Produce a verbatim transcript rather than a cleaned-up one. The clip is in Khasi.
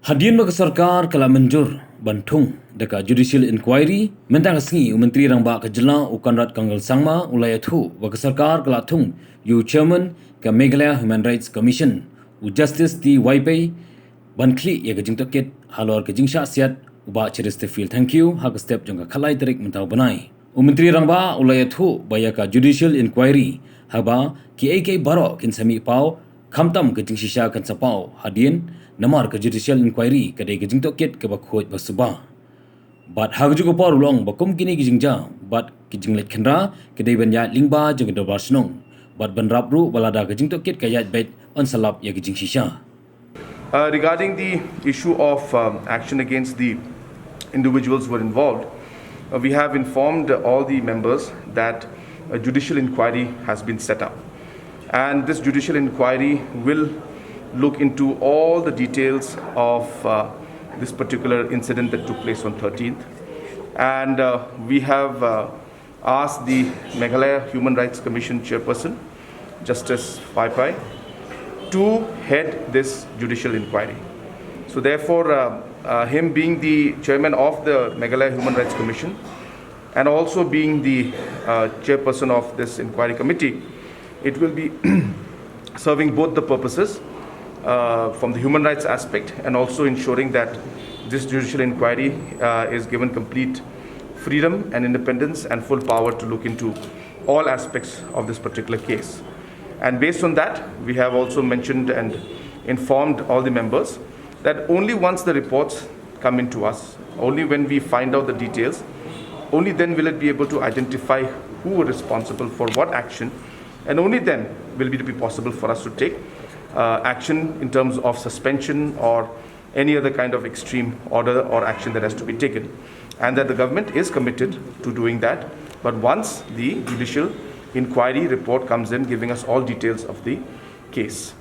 Hadien ba ka sorkar ka la mynjur ban thung da ka judicial inquiry, mynta ka sngi u Myntri Rangbah ka jylla u Conrad K Sangma u la ïathuh ba ka sorkar ka la thung ïa u chairman ka Meghalaya Human Rights Commission, u Justice T Waipei, ban khlieh ïa ka jingtohkit halor ka jingshah siat u Bah Cheristerfield Thangkhiew ha ka step jong ka khatlai tarik mynta u bnai. U Myntri Rangbah u la ïathuh ba ïa ka judicial inquiry, haba kiei kiei baroh kin sa mih paw, khamtam ka jingshisha kan sa paw hadien, namar ka judicial inquiry ka dei ka jingtohkit kaba khuid ba suba. Bad ha kajuh ka por u la ong ba kum kine ki jingjia bad ki jingleit khynra ka dei ban ïaid lyngba jong ka dorbar shnong, bad ban rap ruh ba lada ka jingtohkit ka ïaid beit, yn sa lap ïa ka jingshisha. Uh, regarding the issue of um, action against the individuals who were involved, uh, we have informed all the members that a judicial inquiry has been set up. And this judicial inquiry will look into all the details of uh, this particular incident that took place on thirteenth. And uh, we have uh, asked the Meghalaya Human Rights Commission chairperson, Justice Waipei, to head this judicial inquiry. So therefore, uh, uh, him being the chairman of the Meghalaya Human Rights Commission and also being the uh, chairperson of this inquiry committee, it will be serving both the purposes uh, from the human rights aspect and also ensuring that this judicial inquiry uh, is given complete freedom and independence and full power to look into all aspects of this particular case. And based on that, we have also mentioned and informed all the members that only once the reports come in to us, only when we find out the details, only then will it be able to identify who were responsible for what action, and only then will it be possible for us to take uh, action in terms of suspension or any other kind of extreme order or action that has to be taken. And that the government is committed to doing that. But once the judicial inquiry report comes in giving us all details of the case.